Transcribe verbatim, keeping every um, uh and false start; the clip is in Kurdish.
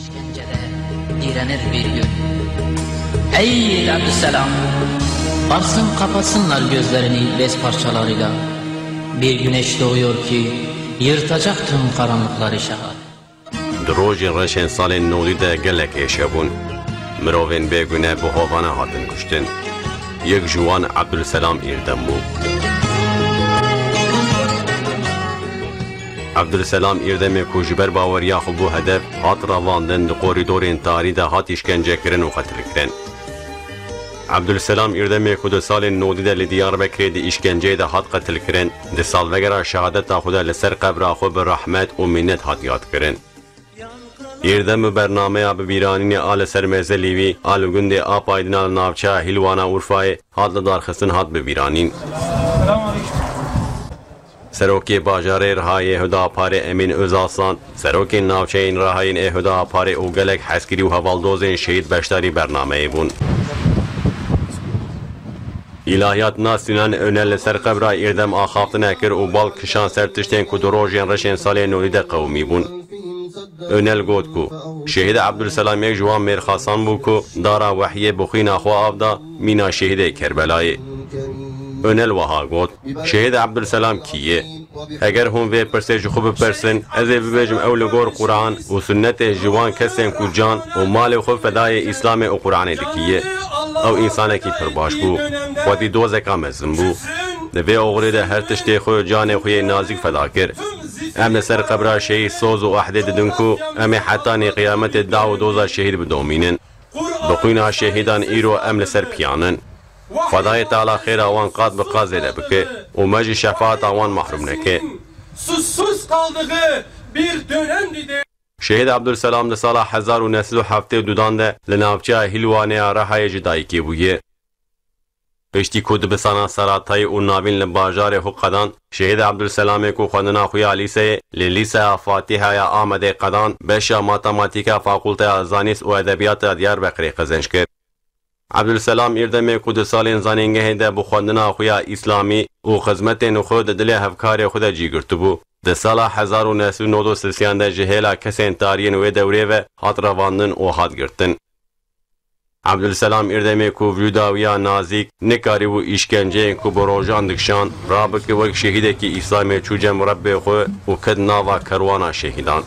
İşkencede direnir bir gün. Ey Abdüsselam! Varsın kapatsınlar gözlerini bez parçalarıyla. Bir güneş doğuyor ki yırtacak tüm karanlıkları şahat. Di rojên reşên salên nodî de gelek êşe bûn. Mirovên bêgune bi hovane hatin kuştin. Yek ji wan Abdülselam Îrdem bû. Abdülselam Îrdemê ku ji ber baweriya xwe bû hedef, hat revandin, di korîdorên tarî de hat îşkencekirin û qetilkirin. Abdülselam Îrdemê ku di salên nodî de li Diyarbekirê di îşkenceyê de hat qetilkirin, di salvegera şehadeta xwe de li ser qebra xwe bi rehmet û mînet hat yadkirin. Îrdem bi bernameya bibîranînê a li ser mezelî wî a li gundê Apaydina li navçeya Hîlwana Urfayê hat lidarxistin, hat bibîranîn. Serokê bajarê Rihayê Huda Parê Emîn Özaslan, serokên navçeyên Rihayên ê Huda Parê û gelek heskirî û hevaldozên şehîd beşdarî bernameyê bûn. Îlahiyatnas Sinan Önel li ser qebra Îrdem axaftine kir û bal kişan ser tiştên ku di rojên reşên salên nodî de qewimî bûn. Önel got ku Şehîd Abdülselam yek ji wan mêrxasan bû ku dara wehiyê bi xwîna xwe av da, mîna şehîdê Kerbelayê. Önel wiha got, Şehîd Abdülselam kî ye? Eger hûn vê pirsê ji xwe bipirsin, ez ê bibêjim ew li gor Quran û sunnetê ji wan kesên ku can û malê xwe fedayê Îslamê û Quranê dikiye. Ew însanekî pir baş bû. Xwedî dozeka mezin bû. Di vê oxirê de her tiştê xwe, canê xwe yê nazîk feda kir. Em li ser qebra şehîd soz û ehdê didin ku em ê hetanî qiyametê daw û doza şehîd bidomînin. Bi xwîna şehîdan îro em li ser piyan in. Xwedayê Teala xêra wan qat bi qat zêde bike û me ji şefaeta wan mahrum neke. Susuz kaldığı bir dönemdi de. Şehîd Abdülselam di sala hezar û neh sed û heftê û dudan de li navçeya Hîlwanê ya Rihayê ji dayikê bûye. Piştî ku dibistana Seratayî û navîn li bajarê xwe qedan, Şehîd Abdülselamê ku xwendina xwe ya lîseyê li Lîseya Fatîha ya Amedê qedan, beşa matematîka Fakulteya Zanîst û Edebiyata Diyarbekirê qezenc kir. Abdülselam Îrdemê ku di salên zanîngehê de bi xwendina xwe ya îslamî û xizmetên xwe di dilê hevkarê xwe de cî girtibû, di sala hezar û neh sed û nod û sisiyan de ji hêla kesên tariyên wê dewrê ve hat revandin û hat girtin. Abdülselam Îrdemê ku vücuda wî ya nazîk nikarîbû îşkenceyên ku bi rojan dikişand, rabike wek şehîdekî îslamê çû cem Rebbê xwe û ket nava kerwana şehîdan.